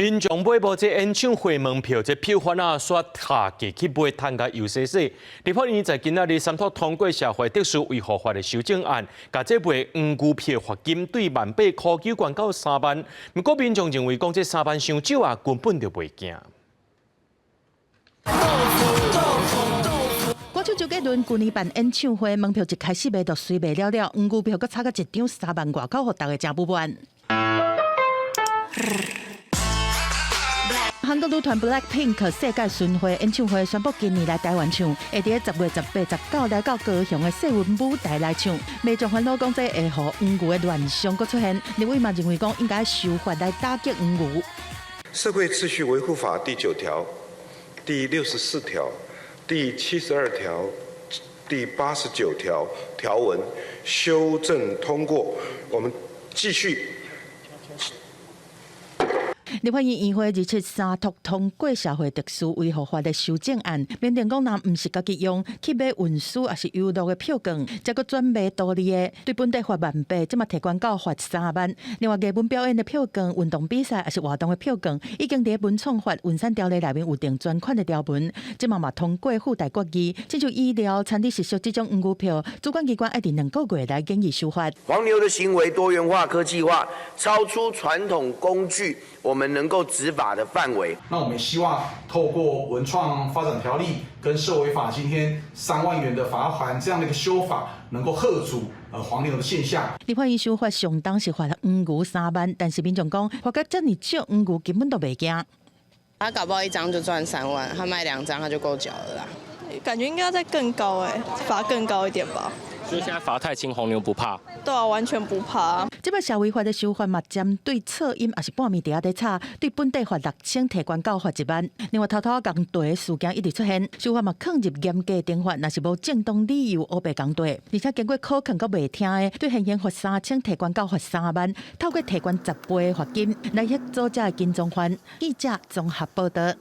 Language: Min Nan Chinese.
民眾買無這演唱會門票，這票販仔煞下價去買，趁共油洗洗。立法院在今仔日三讀通過社會秩序維護法的修正案，共這賣黃牛票罰金對18,000塊懸到3萬。毋過民眾認為講這三萬傷少啊，根本就袂驚。歌手周杰倫舊年辦演唱會，門票一開始賣就隨賣了了，黃牛票閣炒到一張3萬外口，予大家誠不滿。韓國女團 BLACKPINK 世界巡迴演唱會宣布今年來台灣唱，會佇10月18、19來到高雄的世運舞台來唱。民眾煩惱講這會予黃牛的亂象閣出現，立委嘛認為講應該修法來打擊黃牛。社會秩序維護法第9條、第64條、第72條、第89條條文修正通過，我們繼續。立法院院會27三讀通過社會秩序維護法的修正案，明定講，若毋是家己用去買運輸抑是遊樂的票券，才閣轉賣圖利的，對本底罰18,000，這馬提懸到罰3萬。另外，藝文表演的票券、運動比賽抑是活動的票券，已經佇文創法運產條例內面有定專款的條文，這馬嘛通過附帶決議，親像醫療、餐旅食宿這種黃牛票，主管機關愛佇2個月內建議修法。黃牛的行為多元化、科技化，超出傳統工具，我們能夠執法的範圍。那我們希望透過文創發展條例跟社維法今天3萬元的罰鍰這樣的一個修法，能夠遏阻黃牛的現象。立法院修法上當是罰黃牛三萬，但是民眾講罰甲遮爾少，黃牛根本都袂驚。他搞不好一張就賺3萬，他賣兩張他就夠繳了啦。感覺應該要再更高欸，罰更高一點吧。所以現在罰太輕，黃牛不怕。對啊，完全不怕。這擺社維法的修法嘛，針對噪音抑是半暝佇遐咧吵，對本底罰6000，提懸到罰1萬。另外，偷偷工地事件一直出現，修法嘛囥入嚴格懲罰，若是無正當理由烏白工地，而且經過考勸閣袂聽的，對現行罰3000，提懸到罰3萬，透過提懸10倍罰金來嚇阻這跟蹤犯。記者綜合報道。